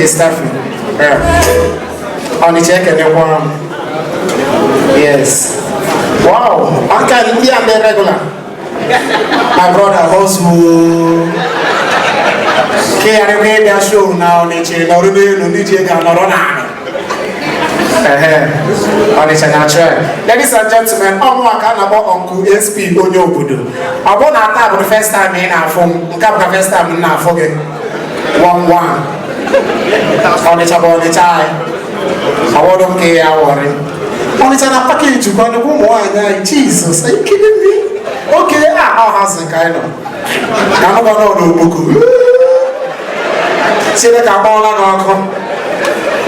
the staff. Yeah. Ọnịcha, ekenekwa m. Yes. Wow. Aka ndị a ndị regular. My brother, hustle. Ke ya rekwa ịbịa show na Ọnịcha nọrọ n'elu, ndị ji ego anọrọ n'ala. Ehe. Ọnịcha na-achọ ya. Ladies and gentlemen, ọ mụnwa ka a na-akpọ Uncle SP onye obodo. Ọ bụrụ na taa bụ the first time ị na-afụ m, nke a bụ first time m na-afụ gị. One one. Ọnịcha bụ Ọnịcha anyị. Ọwọdụ nke ya wọrị. Ọnịcha na package kwa nnukwu ụmụ nwaanyị anyị. Jesus, are you kidding me? Okay, ah, ọ hazi ka anyị nọ. Ka anụkwa nọ n'okpoko. Chineke agbaọla gị ọkụ.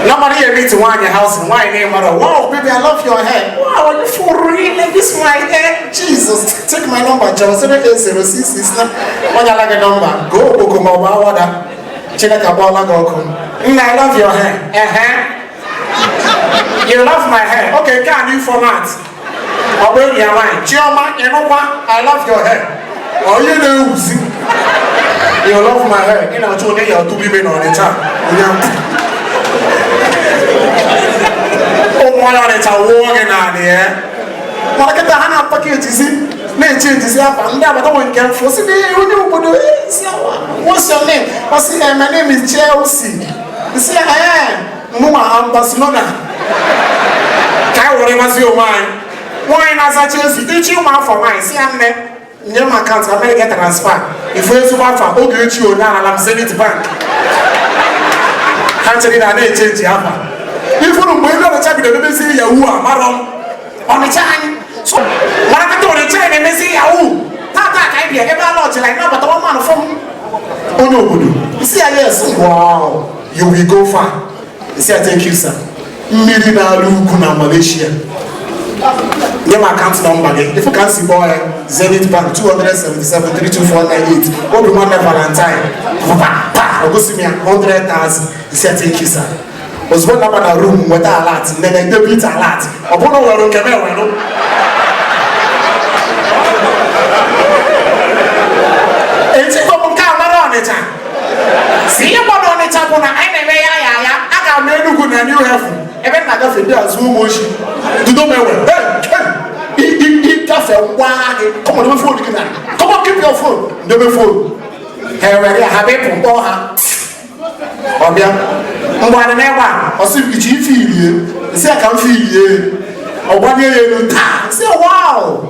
Normally you meet nwaanyị house, nwaanyị na-emara, "Wow, baby, I love your hair. Wow, are you for real? Like this my hair? Jesus, take my number, John 08066." Onye ala gị number, go okpoko ma ọ bụ awada. Chineke agbaọla gị ọkụ. "Nna, I love your hair." "Ehe. You love my hair. Okay, nke a new format." Ọ bụ enyi ya nwaanyị. "Chioma, ịnụkwa, I love your hair." Onye na-ewuzi. "You love my hair." Ị na-achọ onye ya atụrụ ime n'Ọnịcha. Onye ahụ. Ụmụ nwaanyị Ọnịcha wụọ gị naanị ya. Mana kịta ha na-apakejizi na-eche ejizi afa ndị agbata nwe nke mfụ si onye obodo si, "What's your name?" Ọ sị, "My name is Chelsea." Nsị ya, "Ee, mụnwa am Barcelona." Ka anyị were masị onwe anyị. Nwaanyị na-aza Chelsea, ichi ụmụ afọ nwaanyị si ya, "Nne, nye m account America transfer." Ifu ezigbo afa oge echi onye alala m Zenith Bank. Ha chere na na-eche nji afa. Ifuru mgbe ndị Ọnịcha bidoro emezi yahoo, amarọ m Ọnịcha anyị. So mara kịta Ọnịcha anyị na-emezi yahoo. Tata ka anyị bịa ebe a lọchịrị anyị nabata nwa mmanụ fọm onye obodo. Nsị ya, "Yes, wow, you will go far." Nsị ya, "Thank you, sir." Mmiri na-alụ ugwu na Malaysia. "Nye m account number gị." Ifu ka m si kpọọ ya, Zenith Bank 277 32498, obi nwanne Valentine. Pa pa, o gosi m ya 100,000. Nsị ya, "Thank you, sir." Ozugbo naba na room, nweta alert, nene debit alert. Ọ bụrụ na o nwere nke m enwere echekwa m nke a mara Ọnịcha si ihe gbara Ọnịcha bụ na anyị na-eme ya ya ya. A ga m Enugwu na New Haven ebe m na-agafe, ndị azụ ụmụ ochi dudo m ewe ịgafe ngwa gị. Come on, debe phone gị na. Come on, keep your phone. Debe phone. Ha ewere ya, ha bepụ mkpọ ha. Ọbịa mgbe adị n'egbe a, ọ sị iche ife irie. Nsị ya ka m fe irie. Ọ gbanye ya elu taa. Nsị ya, "Wow,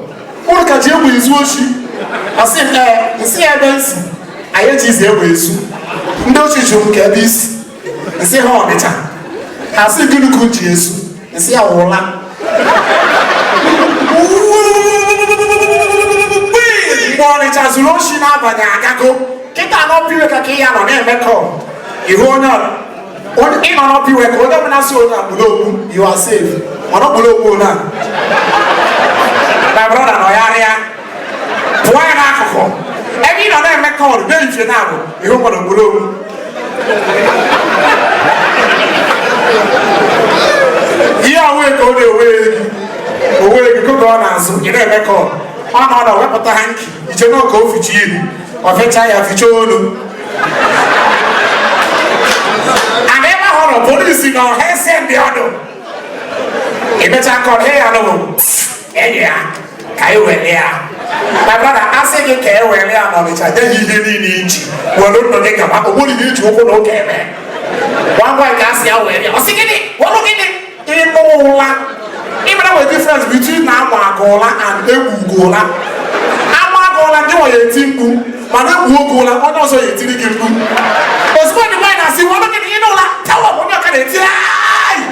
ụlọ ka ji egbe ezu ochi." Ọ sị m ee. Nsị ya ebe nsi anyị ejizi egbe ezu ndị ochi jụrụ m ka ebe isi. Nsị ha Ọnịcha. Ha sị gịnị ka ji ezu? Nsị ya wụla. Mgbe Ọnịcha zuru ochi n'abalị agago. Kịta n'ọpịwe ka ka ya nọ na-eme kọl ihu onye ịnọ n'ọpịwe ka onye ọbụla si onye akpụrụ okpu, you are safe. Mana ọ kpụrụ okpu na my brother nọ ya rịa pụọ ya n'akụkụ ebe ị nọ na-eme kọl bee ife na-abụ ihu mmadụ kpụrụ okpu. Ihe a wee ka ọ na-ewe gị owe gị ka ọ na-azụ ị na-eme kọl. Ọ nọ na wepụta ha nki iche na ka o ficha ihu, ọ fecha ya fichaa olu. And ebe ahụ nọ polisi nọ ha ese ndị ọdụ emecha kọl he ya nụbụ enyi ya ka e were ya. My brother, asị gị ka e were ya n'Ọnịcha nye gị ihe niile iji were ndụ gị gaba. O nwere ihe iji ụkwụ na ụka eme gwa gwa ka asị ya were ya. Ọ sị gịnị? Were gịnị? Ịnụ ụla. Ịmara nwere difference between na ama agụla and egwu gụla. Ama agụla gị nwa ya eti mkpu, mana egwu oge ụla onye ọzọ ya etiri gị mkpu. Ozugbo ndị nwaanyị na-asị were gịnị? Ịnụ ụla tawa onye ọka na-eti anyị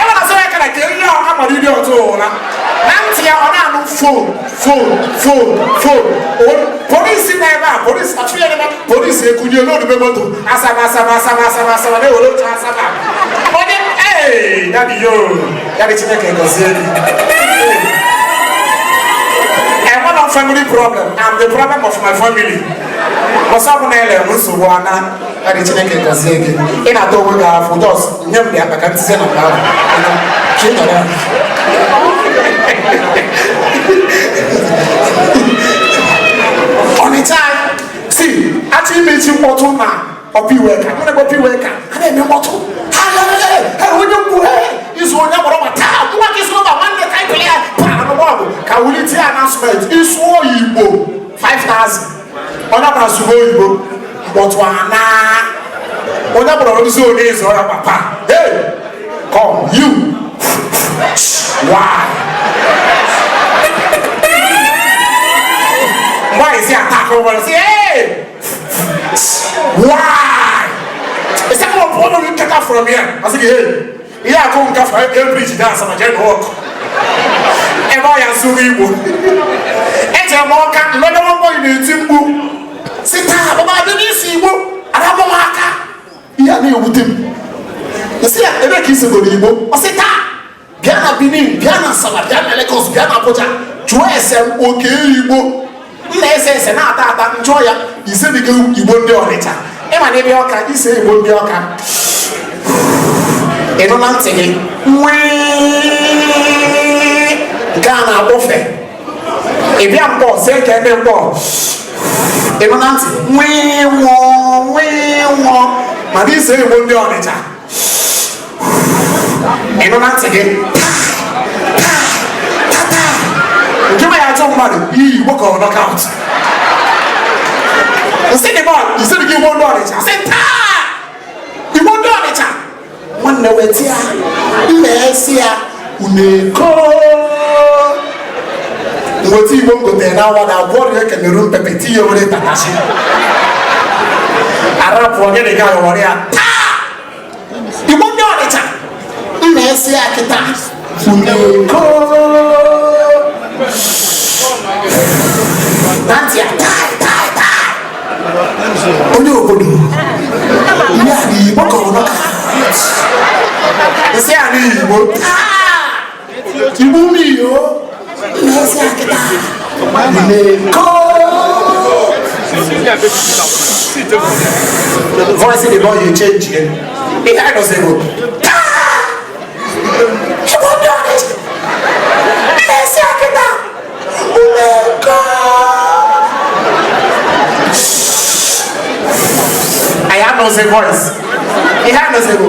nwere asị ya kara ka ihe ọ amara iri ọtụ ụla na ntị ya ọ na-anụ phone phone phone phone. Polisi na ebe a, polisi achụ ya n'ebe polisi ekunye n'odube moto Asaba, Asaba, Asaba, Asaba, Asaba na-ewere oche Asaba onye. Ee, daddy, yo daddy, Chineke gọzie gị. Enwere m family problem. I'm the problem of my family. Ọsọ bụ na ele m nsogbu ana. Daddy, Chineke gọzie gị. Ị na-ata onwe gị afọ. Just nye m bịa maka ntize na mgbe ahụ ka ị nọrọ. Ọnịcha si achọ imechi mkpọtụ na ọpa iwe ka mụ na ọpa iwe ka ha na-eme. Awulite announcement, ịsụọ Igbo 5000. Onye ọbụla sụrụ oyibo, mkpọtụ ana. Onye ọbụla ozi onye ịzụ ọya papa. Hey, come you, why? Mgbe anyị si attack over, say, hey, why? It's like, oh, boy, you get out from here. I say, hey, ihe akụ nka fa bridge dị Asaba jee n'ọkụ ebe ọ ya sụrụ Igbo. Echere m ọka mmedọrọ mbọ na-eti mkpu si taa baba adị n'isi Igbo arabụ m aka. Ihe a na-ewute m, nsị ya ebe ka isegoro Igbo. Ọ sị taa bịa na Benin, bịa na Asaba, bịa na Lagos, bịa na Abuja, jụọ ese m oke Igbo m na-ese ese na-ata ata. Njụọ ya isedigo Igbo ndị Ọnịcha, ịma na ebe Ọka ise Igbo ndị Ọka ị nụ na ntị gị nwee nke a na-akpọfe. Ị bịa mkpọ see ka ebe mkpọ ị nụ na ntị nwee nwụọ nwee nwụọ. Mana ise Igbo ndị Ọnịcha, ị nụ na ntị gị tata nke ma ya achọ mmadụ iyi Igbo ka ọ knockout. Nsị dị bọọlụ ise dị gị Igbo ndị Ọnịcha sị taa Igbo ndị Ọnịcha nwanne weta ya mma esi ya unu eko nweta Igbo m gotere na awa na agwọ ọrịa Cameroon pepper tinye were tatashi arapụ gịnị ga ghọrọ ya taa Igbo ndị Ọnịcha mma esi ya kịta unu eko na ntị ya tai tai tai. Onye obodo ihe a bụ Igbo ka ọ nọka nsị a n'Igbo taa Igbo mmiri o mma esi ya kịta unu eko. Voice the boy you change here. Ihe a nọzi bụ taa Igbo ndị Ọnịcha mma esi ya kịta unu eko. Anyị anọzi voice. Ihe anọzi bụ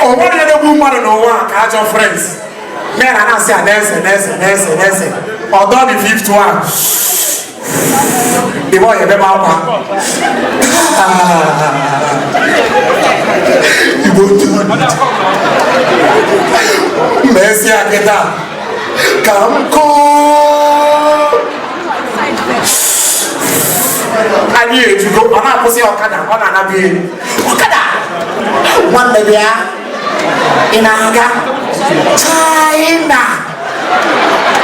o nwere ihe na-egbu mmadụ n'ụwa ka ajọ friends men a na-asị a na-eze na-eze na-eze na-eze ọdọ. The fifth one, the boy ebebe akwa. Igbo ndị Ọnịcha mma esi ya kịta ka m kụọ anyị ejugo. Ọ na-akwụsị ọkada, ọ na-anabịa elu ọkada. Nwanne bịa, ị na-aga China?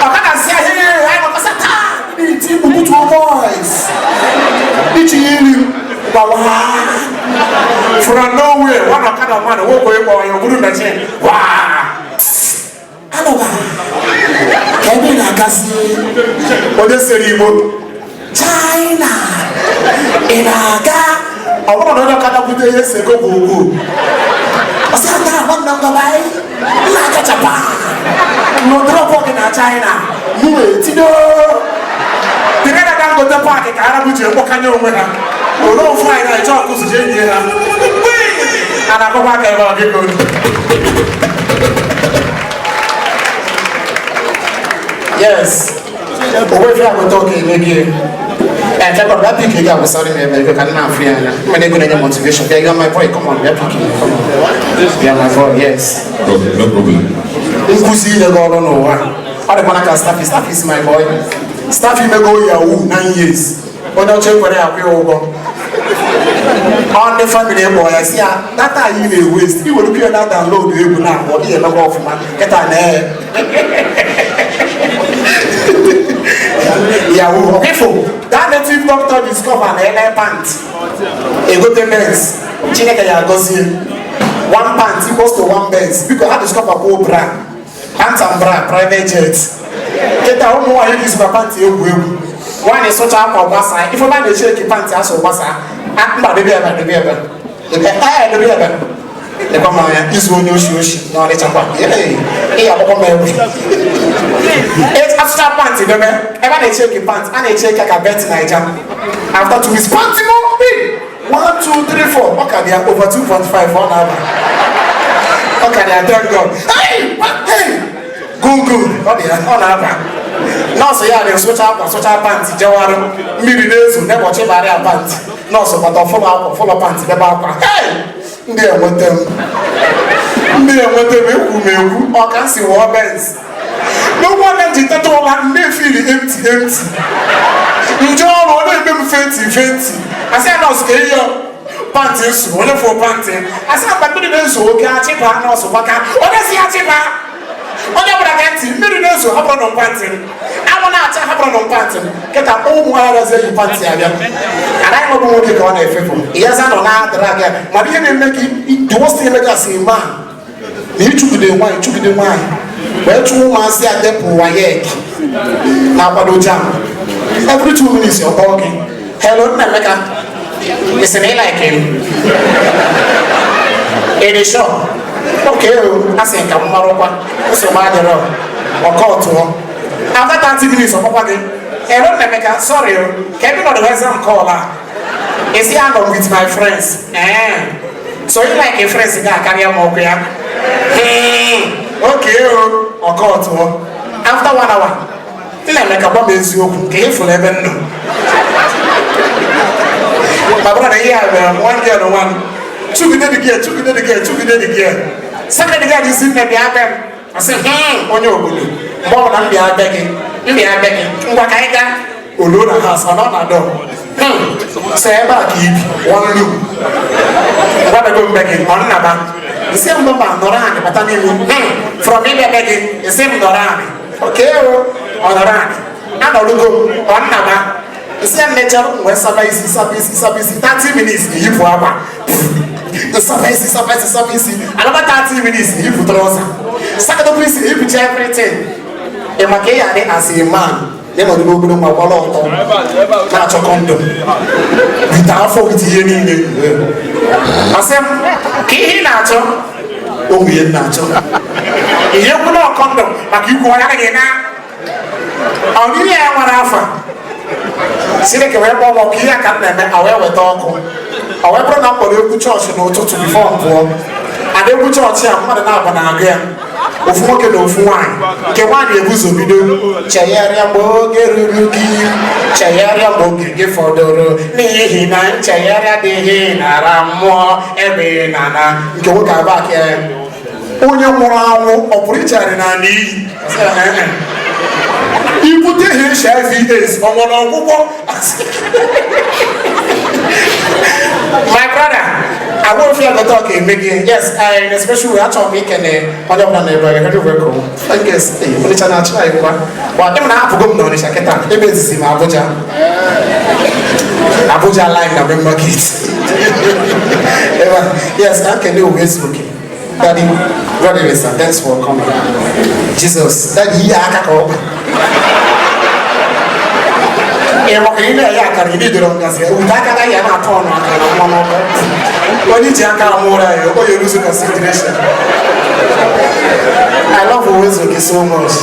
Ọkada si ahịa anyị nọkọsa taa na-eti mkpu butuo voice ichi iri gbawa. From nowhere, one ọkada mmadụ nwoke ịkpọ ya ogburu machine waa alọba ka ebe ị na-agazi. Onye sere Igbo China ị na-aga? Ọ bụrụ na onye ọkada bute ihe sego bụ ugwu, ọsị ata nwanne m gaba anyị na-aga Japan n'ụdịrọpụ gị na China mụ wee tido dịrị na Dangote park ka Arab ji ekpọkanye onwe ha olee ofu anyị na-eche ọkụzụ jee nye ha a na-akpọkwa aka ebe ọ biko. Yes, owe fi agweta ọka eme gị eh check up that pick. Ị ga-agwụsarị m ebe ka nna afụ ya anya mmere ego na-enye motivation. Bịa, you are my boy. Come on, bịa pick. Come on, bịa, my boy. Yes. No problem. Nkwụsị inye gị ọrụ n'ụwa ọ dịkwana ka Staffy. Staffy is my boy. Staffy mego yahoo 9 years. Onye ọcha ekwere ya akwụ ya ụgwọ. Ọ ndị family kpọọ ya si ya data anyị na-ewaste, i were pure na download egwu na-akpọ ị emekwa ọfụma kịta na yahoo. Ọkịfụ that native doctor discover na ele pant egote Benz. Chineke ya agọzie. One pant equals to one Benz. Biko ha discover kwuo bra, pant and bra, private jet. Kịta ụmụ nwaanyị jizikwa pant egwu egwu. Nwaanyị sụcha akwa gbasaa, ifeọma na-eche eke pant asụ gbasaa. Mba, debe ebe, debe ebe, ee, debe ebe. Lekwa m anya izu onye oshi oshi na ọrịchakwa ị akwụkwọ m egbe. Asụcha pant debe ebe a na-echeki pant, a na-echeki ka Bet Naija. After 2 weeks, pant mo 1 2 3 4, ọ ka dị ya over 2.5, ọ na-aba, ọ ka dị ya. Thank God. Hey, hey, good, good, ọ dị ya, ọ na-aba. Nọọsụ ya na-esụcha akwa, sụcha pant, jewarụ. Mmiri na-ezo n'ụbọchị bara ya pant. Nọọsụ gbata ọfụlọ akwa, fụlọ pant, debe akwa. Hey, ndị enweta m, ndị enweta m, ekwu m ekwu, ọ ka m si wụọ Benz n'ụgbọ na ji teta ụla, ndị efili empty empty, nje ọrụ, ọ na-eme m fainty fainty. Asị ya, nọọsụ, ka ihe pant nsu, onye fụ pant. Asị ya, mgbe mmiri na-ezo oke achịba. Nọọsụ gbaka, onye si achịba, onye ọbụla ga ntị. Mmiri na-ezo, hapụrụ nụ pant m. Anwụ na-acha, hapụrụ nụ pant m. Kịta ụmụ nwaanyị agazi eyi pant abịa, anaghị m. Ọ bụ nwoke ka ọ na-efepụ ihe za nọ na-adara gị, mana ihe na-eme gị, the worst thing eme gị as a man, na ịchụgide nwaanyị, chụgide nwaanyị, wee chụọ ụmụazị a depụ WAEC na-akwado JAMB. Every 2 minutes, ọ kpọọ gị, "Hello, nna Emeka, ị sị na ị like m? Ị dị sure? Okay o." A sị ka m marụkwa, nsogbu adịrọ. Ọkọ tụọ. After 30 minutes, ọ kpọkwa gị, "Hello, nna Emeka, sorry o, ka ebe nọdụ exam call a?" Ị sị, "Anọ m with my friends." Eh, so you like a friends ga-akarịa m ọkụ ya? Okay o. Ọkọ tụọ. After one hour, nna Emeka, gwa m eziokwu, ka ị fụrụ ebe m nọ. My brother, ihe a mere m, one girl, one chụgide the girl, chụgide the girl, chụgide the girl, second girl isi, nne, bịa be m. Ọ sị, onye obodo, mgbe ọbụla m bịa be gị, m bịa be gị, ngwa ka anyị gaa oluo na house, ọ nọ na door. Sị ebe a ka ibi, one room, ngwabego mbe gị, ọ nnaba nsị m mba, nọrọ anyị, bata n'ihu. From ịbịa be gị, nsị m nọrọ anyị. Okay o, ọ nọrọ anyị, anọrụgo m, ọ nnaba nsị m mechara m wee saba isi, saba isi, saba isi. 30 minutes, yipụ akwa, saba isi, saba isi, saba isi. Another 30 minutes, yipụ trouser, sakatokwu isi, yipụcha everything. Ị maka ị adị as a man, ịnọdụ n'obere nwa gbara ọtọ na-achọ condom wite afọ, wite ihe niile. Asị m ka ihe ị na-achọ, ụmụ ihe m na-achọ, ihe ekwu na condom maka ikwu ọya gị na ọdịrị ya nwere afa. Chineke wee kpọọ m ọkụ. Ihe a ka m na-eme, a wee weta ọkụ. Ọ wee bụrụ na m kpọrọ egwu chọọchị n'ụtụtụ before m pụọ. Ada egwu chọọchị a, mmadụ na-abụ na-agụ ya, ofu nwoke na ofu nwaanyị. Nke nwaanyị ebuzo bido, "Chegharịa mgbe oge ruru gị, chegharịa mgbe oge gị fọdụrụ, n'ihi na nchegharị adịghị nara mmụọ ebe ị na-ana." Nke nwoke aba aka ya, "Onye nwụrụ anwụ ọ pụrụ ichegharị n'ala iyi?" Ọ sị ya, "Eh, eh. Ibute HIV AIDS, ọ nwere ọgwụgwọ?" My brother, I won't feel the talk eme gị. Yes, I, in a special way, achọrọ m ikene onye ọbụla na ebe a. Very welcome. Thank you. Hey, Ọnịcha na-achị anyị ngwa. Wa, ị ma na apụgo m n'Ọnịcha kịta, ebe ezizi m Abuja. Abuja line na main market. Ebe a, yes, ka nkene uwe ezu oke. Daddy, brother, sir, thanks for coming. Jesus, daddy, ihe aka ka ọ bụ. Ị maka ị na-enye akara, ị na-edoro ngazi ute aka gaghị ya na-atọ ọnụ akara na mmanụ ọkụ. Onye ji aka amụ ụra ya, onye lose concentration. I love Uwezuoke so much.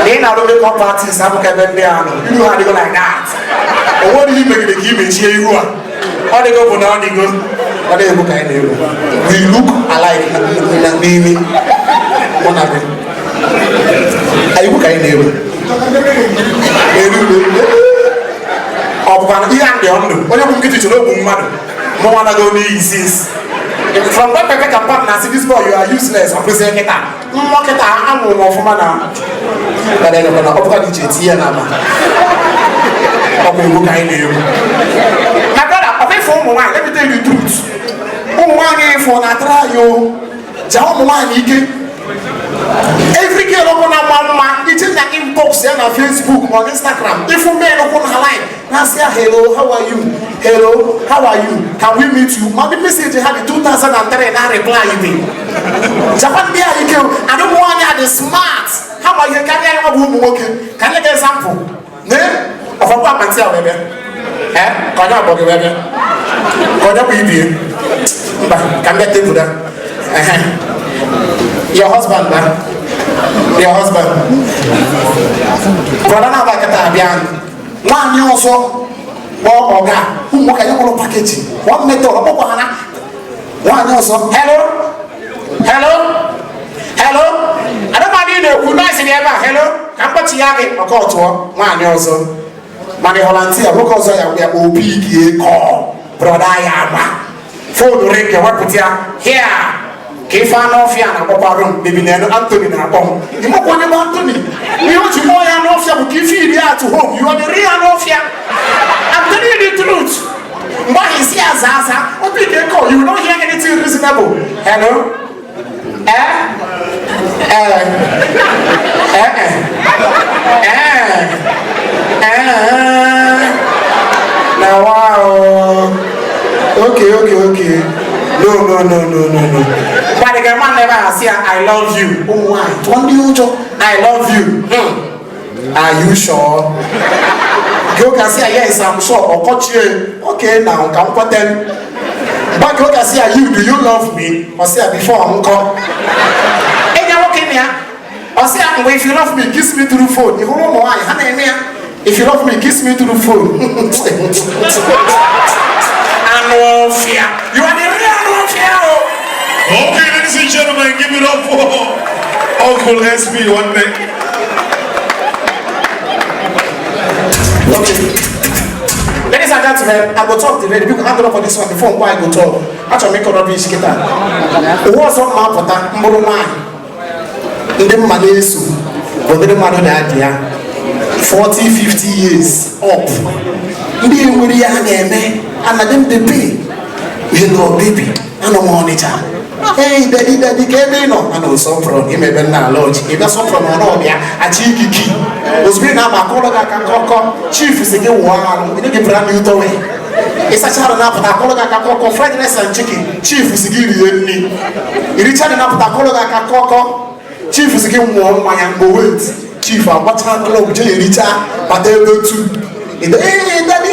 Na ị na-arụ makeup artist abụghị ebe ndị a nọ. Ihu ha adịgo like that. O nwere ihe megide ka i mechie ihu a. Ọ dịgo bụ na ọ dịgo. Ọ dịghị ka anyị na-egwu. We look alike n'imi. Mụ na gị. Anyị ka anyị na-egwu. Elu ọ bụkwa na ihe a dị ndụ onye bụ nkịtị chọrọ ogbu mmadụ, mụ nwa nago n'iyi sis from that pepe ka pap na si, "This boy, you are useless." Ọ bụrụzie kịta mmụọ kịta amụrụ m ọfụma na na na ọ bụkwa na iche etinye ya n'ala. Ọ bụ egwu ka anyị na-egwu. My brother, ọ bụ ịfụ ụmụ nwaanyị, let me tell you the truth, ụmụ nwaanyị ịfụ na-atara ya o jaa ụmụ nwaanyị ike. Every girl ọbụla mma mma, ije na inbox ya na Facebook ma ọ Instagram, ifu men kwụ na line na-asị ya, "Hello, how are you? Hello, how are you? Can we meet you?" Ma ndị message ha dị 2003 na reply dị jakwa ndị a ike. And ụmụ nwaanyị a dị smart, ha ma ihe karịa ya bụ ụmụ nwoke. Ka nye gị example na ọfọkwa akpati a wee bịa, ee, ka onye ọgbọ gị wee bịa, ka onye bụ ibie mba, ka m bịa tebụl a. Ehe, your husband ba Your husband. Brother na abakata abịa, nwaanyị ọzọ kpọọ ọga. Ụmụ nwoke anyị nwụrụ package one method, ọkpọkwa ha na nwaanyị ọzọ. "Hello, hello, hello." Adamadi na-ekwu nọọsụ dị ebe a. "Hello," ka mkpọchi ya gị ọkọ tụọ nwaanyị ọzọ. Mana ịhụla ntị ya, nwoke ọzọ ya ya obi ike kọọ brother ya agba phone ring, ewepụta ya hia ka ife anụ ọfịa na-akpọkwarụ m. Bebi na Anthony na-akpọ m. Ịmakwa onye bụ Anthony? Ihe o ji kpọọ ya anụ ọfịa bụ ka ife iri at home. You are the real anụ ọfịa. I'm telling you the truth. Mgbe ahụ isi aza aza obi ike kọ, you will not hear anything reasonable. "Hello, eh eh eh eh eh eh, na wow, okay, no, no, no, no, no, no." But the man never say 'I love you.' Ụmụ nwanyị tụọ ndị ụjọ. 'I love you.' Are you sure?" Gị oge asị ya, "Yes, I'm sure." Ọkọchie, "Okay, now ka m kweta." Mgbe gị oge asị ya, "You, do you love me?" Ọ sị ya, "Before nkọ enyi nwoke na ya." Ọ sị ya, "Mgbe if you love me, kiss me through phone." Ị hụrụ ụmụ nwaanyị ha na-eme ya? "If you love me, kiss me through phone." Anụ ọfịa, you are the real anụ ọfịa o. Okay, ladies and gentlemen, give it up for Uncle SB one day. Okay. Ladies and gentlemen, I go talk the lady. Because hand up for this one before I go talk. Achọrọ m ịkọ rubbish kịta. Ụwa ọzọ mma apụta mbụrụ nwaanyị. Ndị mma na-eso bụ ndị mmadụ na-adị ya 40, 50 years up. Ndị nwere ihe ha na-eme, and them dey pay. "Hello, baby, anọ m Ọnịcha." "Hey, daddy, daddy, ka ebe ị nọ?" "Anọ Sopron, imebe nna lodge." Ị bịa Sopron, ọ nọ achị ikiki. Ozugbo ị na-aba, akọrọ gị aka kọkọ. Chief si gị wụọ arụ, enye gị brand new towel. Ịsacha arụ na-apụta, akọrọ gị aka kọkọ. Fried rice and chicken, chief si gị rie nri. Iricha dị na-apụta, akọrọ gị aka kọkọ. Chief si gị nwụọ mmanya mgbe wait. Chief agbacha club jee ericha bata ebe otu. Ee, daddy,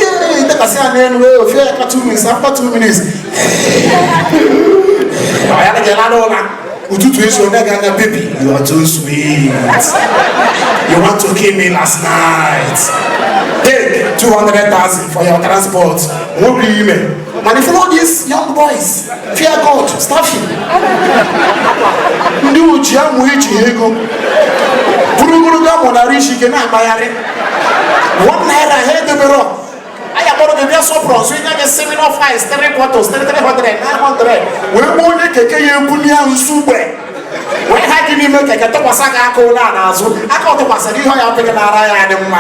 dekasị ya n'elu, ee, ofie ya ka 2 minutes. After 2 minutes, ọ ya na lala ụla. Ụtụtụ echi, onye ga anya, "Baby, you are too sweet. You want to kill me last night. Take 200,000 for your transport." Nwoke ime. Mana if all these young boys fear God, staffing ndị uchi amụ iji ego buru ogologo amụ narị isi ike na-akpagharị ₦1 ha edebere. Anyị akpọrọ gị bịa Sopron nso, ịnya gị Smirnoff Ice, three bottles, 300, 900, wee gbuo onye keke ya ebuli ahụ nsugbe wee ha gị n'ime keke, tụkwasị gị aka ụlọ a n'azụ. Aka ọ tụkwasịrị ihe ọ ya pịgị n'ara ya dị mma,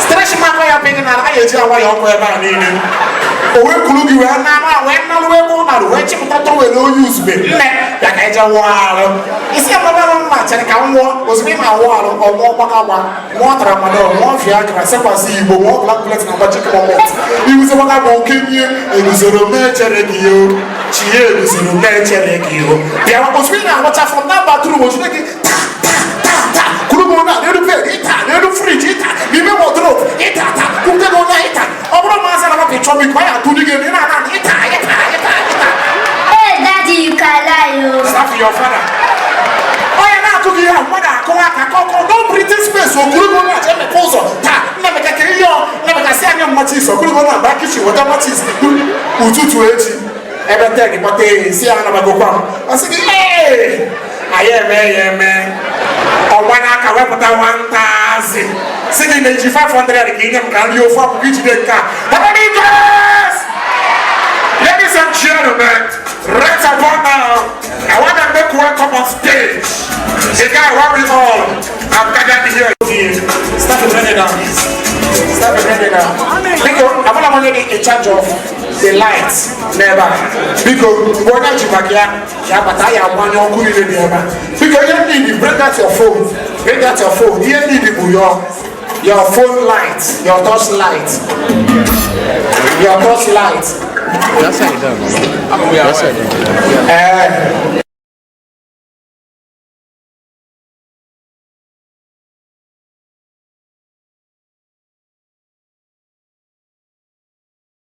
stretch mark ya pịgị n'ara a ya eji awa ya ọkụ ebe a niile. O wee kuru gị wee nara wee nalụ ebe ọ narụ wee chịpụta towel onye uzube nne ya ka eje wụọ arụ. Isi ya mama mma chere ka m nwụọ. Ozugbo ị na-awụ arụ, ọ nwụọ gbakagba, nwụọ tramadol, nwụọ Viagra, sekwasị igbo, nwụọ Black Bullet na Magic Moment, iwuzi gbakagba okenye eguzoro m echere gị o chi ya eguzoro m echere gị o bịawa. Ozugbo ị na-awụcha from that bathroom, ozugbo gị ta ta ta ta kuru m na n'elu bed, ịta n'elu fridge, ịta n'ime wardrobe, ịta ta kwute gị onye ịta. Ọ bụrụ maazị na mapị chọọ biko, ọ ya atụ gị ị na-ana ịta ịta ịta ịta. Hey, Daddy, you can lie, oh. Staff your father. Onye na-akụ gị ihe mmadụ akụwa aka kọkọ, no breathing space. Okuru gị onye aja emepe ụzọ taa. Nnameka ka ihe ọ Nnameka si anya matches. Okuru gị onye aba kitchen weta matches. Ụtụtụ echi ebe 10 kpọta ehi si ya anabagokwa m. Ọ sị gị ee, anyị eme ya eme ọgba n'aka wepụta 1000 si gị na-eji 500 ka inye m ka nri ofe akwụkwọ ijide nke a. Holy Ghost! Ladies and gentlemen, right about now, I want to make welcome on stage the guy what we all have gathered here. Start to bring it down. Start to bring it down. Biko, I'm gonna be in charge of the lights n'ebe a. Biko, mgbe onye ji maka ya, ya bata ya agbanye ọkụ niile dị ebe a. Biko, ihe need, bring out your phone. Bring out your phone. Ihe need bụ your phone light, your torch light. Your torch light. That side down. That side down. Eh,